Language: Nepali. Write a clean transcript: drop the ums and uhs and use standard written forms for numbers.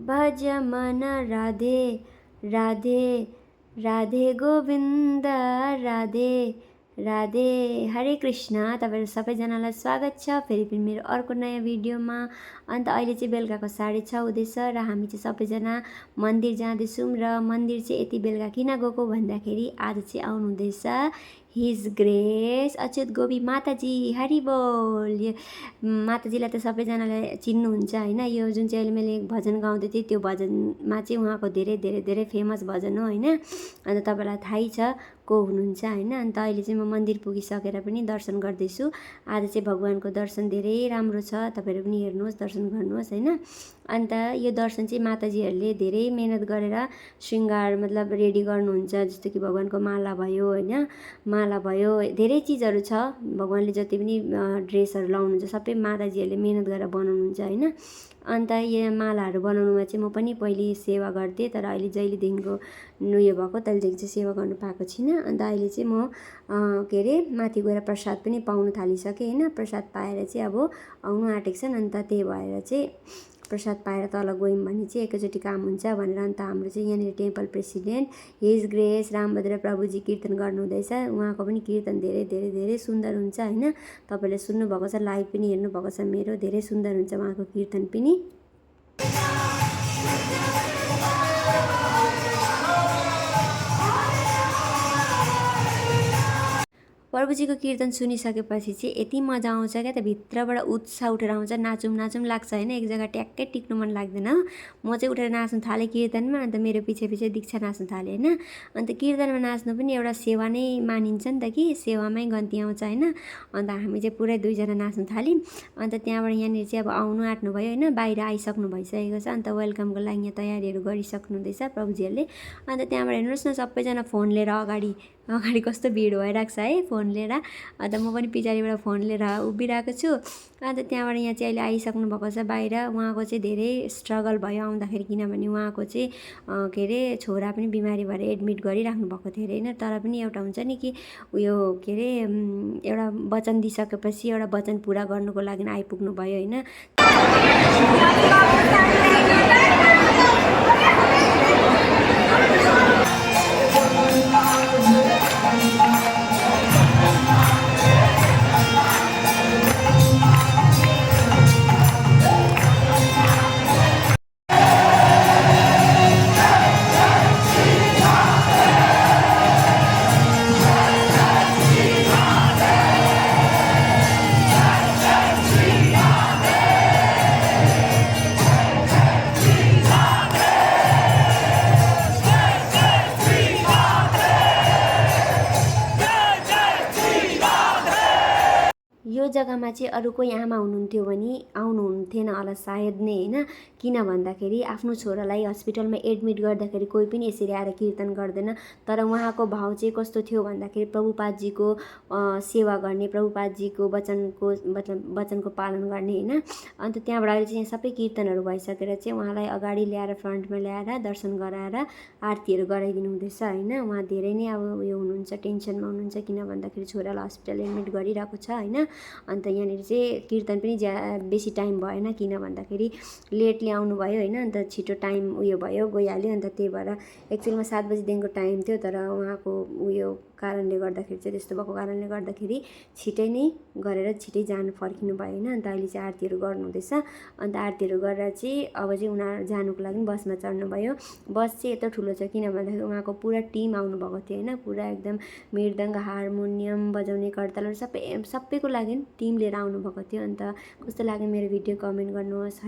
भज मन राधे राधे राधे गोविन्द राधे राधे। हरे कृष्ण। तपाईहरु सबैजनालाई स्वागत छ फेरि पनि मेरो अर्को नयाँ भिडियोमा। अन्त अहिले चाहिँ बेलुकाको 6:30 हुँदैछ र हामी चाहिँ सबैजना मन्दिर जाँदैछौँ र मन्दिर चाहिँ यति बेलुका किन गएको भन्दाखेरि आज चाहिँ आउनु हुँदैछ हिज ग्रेस अच्युत गोपी माताजी। हरि बोल। माताजीलाई त सबैजनाले चिन्नुहुन्छ हैन। यो जुन चाहिँ अहिले मैले भजन गाउँदै थिएँ त्यो भजनमा चाहिँ उहाँको धेरै धेरै धेरै फेमस भजन हो हैन। अन्त तपाईलाई थाहै छ को हुनुहुन्छ हैन। अन्त अहिले चाहिँ म मन्दिर पुगिसकेर पनि दर्शन गर्दैछु। आज चाहिँ भगवानको दर्शन धेरै राम्रो छ। तपाईहरु पनि हेर्नुहोस् दर्शन गर्नुहोस् हैन। अन्त यो दर्शन चाहिँ माताजीहरूले धेरै मेहनत गरेर श्रृंगार मतलब रेडी गर्नुहुन्छ। जस्तो कि भगवानको माला भयो हैन, माला भयो, धेरै चीजहरु छ। भगवानले जति पनि ड्रेसहरु लाउनुहुन्छ सबै माताजीहरूले मेहनत गरेर बनाउनुहुन्छ हैन। अन्त यो मालाहरु बनाउनुमा चाहिँ म पनि पहिले सेवा गर्थे, तर अहिले जहिलेदेखिको उयो भएको तहिलेदेखि चाहिँ सेवा गर्नु पाएको छैन। अन्त अहिले चाहिँ म के अरे माथि गएर प्रसाद पनि पाउन थालिसके हैन। प्रसाद पाएर चाहिँ अब आउनु आँटेको छन्। अन्त त्यही भएर चाहिँ प्रसाद पाएर तल गयौँ भने चाहिँ एकैचोटि काम हुन्छ भनेर अन्त हाम्रो चाहिँ यहाँनिर टेम्पल प्रेसिडेन्ट हिज ग्रेस रामभद्र प्रभुजी कीर्तन गर्नुहुँदैछ। उहाँको पनि कीर्तन धेरै धेरै धेरै सुन्दर हुन्छ हैन। तपाईले सुन्नुभएको छ, लाइभ पनि हेर्नुभएको छ मेरो, धेरै सुन्दर हुन्छ उहाँको कीर्तन पनि। प्रभुजीको कीर्तन सुनिसकेपछि चाहिँ यति मजा आउँछ क्या त, भित्रबाट उत्साह उठेर आउँछ। नाचौँ नाचौँ लाग्छ हैन। एक जग्गा ट्याक्कै टिक्नु मन लाग्दैन। म चाहिँ उठेर नाच्नु थालेँ कीर्तनमा। अन्त मेरो पछि पछि दीक्षा नाच्नु थाले हैन। अन्त कीर्तनमा नाच्नु पनि एउटा सेवा नै मानिन्छ नि त कि, सेवामै गन्ती आउँछ हैन। अन्त हामी चाहिँ पुरै दुईजना नाच्नु थाल्यौँ। अन्त त्यहाँबाट यहाँनिर चाहिँ अब आउनु आँट्नु भयो हैन, बाहिर आइसक्नु भइसकेको छ। अन्त वेलकमको लागि यहाँ तयारीहरू गरिसक्नु हुँदैछ प्रभुजीहरूले। अन्त त्यहाँबाट हेर्नुहोस् न सबैजना फोन लिएर अगाडि कस्तो भिड भइरहेको छ है फोन लिएर। अन्त म पनि पछाडिबाट फोन लिएर उभिरहेको छु। अन्त त्यहाँबाट यहाँ चाहिँ अहिले आइसक्नु भएको छ बाहिर। उहाँको चाहिँ धेरै स्ट्रगल भयो आउँदाखेरि, किनभने उहाँको चाहिँ के अरे छोरा पनि बिमारी भएर एडमिट गरिराख्नु भएको थियो अरे हैन। तर पनि एउटा हुन्छ नि कि उयो के अरे एउटा वचन दिइसकेपछि एउटा वचन पुरा गर्नुको लागि आइपुग्नु भयो हैन। यो जग्गामा चाहिँ अरू कोही आमा हुनुहुन्थ्यो भने आउनुहुन्थेन होला सायद नै हैन। किन भन्दाखेरि आफ्नो छोरालाई हस्पिटलमा एडमिट गर्दाखेरि कोही पनि यसरी आएर कीर्तन गर्दैन। तर उहाँको भाव चाहिँ कस्तो थियो भन्दाखेरि प्रभुपादजीको सेवा गर्ने, प्रभुपादजीको वचनको पालन गर्ने हैन। अन्त त्यहाँबाट अहिले चाहिँ सबै कीर्तनहरू भइसकेर चाहिँ उहाँलाई अगाडि ल्याएर फ्रन्टमा ल्याएर दर्शन गराएर आरतीहरू गराइदिनु हुँदैछ हैन। उहाँ धेरै नै अब उयो हुनुहुन्छ, टेन्सनमा हुनुहुन्छ, किन भन्दाखेरि छोरालाई हस्पिटल एडमिट गरिरहेको छ हैन। अन्त यहाँनिर चाहिँ कीर्तन पनि बेसी टाइम भएन, किन भन्दाखेरि लेटली आउनुभयो हैन। अन्त छिटो टाइम उयो भयो गइहाल्यो। अन्त त्यही भएर एक्चुअलमा 7 बजीदेखिको टाइम थियो, तर उहाँको उयो कारणले गर्दाखेरि चाहिँ त्यस्तो भएको कारणले गर्दाखेरि छिटै नै गरेर छिटै जानु फर्किनु भयो हैन। अन्त अहिले चाहिँ आरतीहरू गर्नुहुँदैछ। अन्त आरतीहरू गरेर चाहिँ अब चाहिँ उनीहरू जानुको लागि बसमा चढ्नुभयो। बस चाहिँ यत्रो ठुलो छ किन भन्दाखेरि उहाँको पुरा टिम आउनुभएको थियो हैन। पुरा एकदम मृदङ्ग हार्मोनियम बजाउने कर्तालहरू सबैको लागि टिम लिएर आउनुभएको थियो। अन्त कस्तो लाग्यो मेरो भिडियो कमेन्ट गर्नुहोस्।